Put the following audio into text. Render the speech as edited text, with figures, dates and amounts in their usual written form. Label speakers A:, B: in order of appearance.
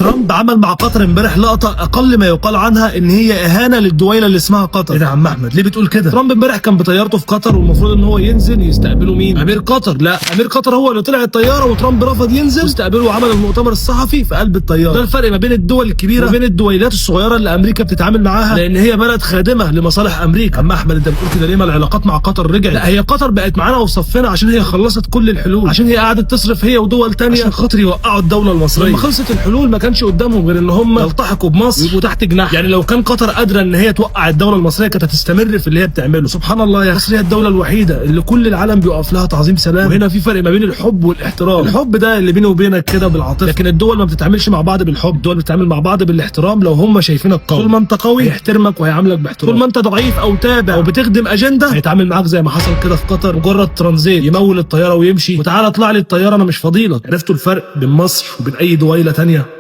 A: ترامب عمل مع قطر امبارح لقطة اقل ما يقال عنها ان هي اهانه للدويله اللي اسمها قطر. ايه ده يا عم احمد ليه بتقول كده؟ ترامب امبارح كان بطيارته في قطر، والمفروض ان هو ينزل يستقبله مين؟ امير قطر. لا، امير قطر هو اللي طلع الطيارة وترامب رفض ينزل واستقبله وعمل المؤتمر الصحفي في قلب الطيارة. ده الفرق ما بين الدول الكبيرة وبين الدويلات الصغيرة اللي امريكا بتتعامل معاها، لان هي بلد خادمه لمصالح امريكا. عم احمد انت بتقول كده ليه؟ ما العلاقات مع قطر رجعت. لا، هي قطر بقت معانا وفي صفنا عشان هي خلصت كل الحلول، عشان هي قعدت تصرف هي ودول تانية عشان خاطر يوقعوا الدولة المصرية. لما خلصت الحلول ما كانش قدامهم غير ان هم يلتحقوا بمصر ويبقوا تحت جناح. يعني لو كان قطر قادرة ان هي توقع الدولة المصرية كانت هتستمر في اللي هي بتعمله. سبحان الله يا مصر هي الدولة الوحيدة اللي كل العالم بيقف لها تعظيم سلام. وهنا في فرق ما بين الحب والاحترام. الحب ده اللي بيني وبينك كده بالعاطفه، لكن الدول ما بتتعاملش مع بعض بالحب، الدول بتتعامل مع بعض بالاحترام. لو هم شايفينك قوي، طول ما انت قوي هيحترمك وهيعاملك باحترام، طول ما انت ضعيف او تابع او بتخدم اجندة هيتعامل معاك زي ما حصل كده في قطر، مجرد ترانزيت يمول الطيارة ويمشي، وتعالى اطلع لي الطيارة انا مش فاضيلك. عرفتوا الفرق بين مصر وبين اي دويلة تانية؟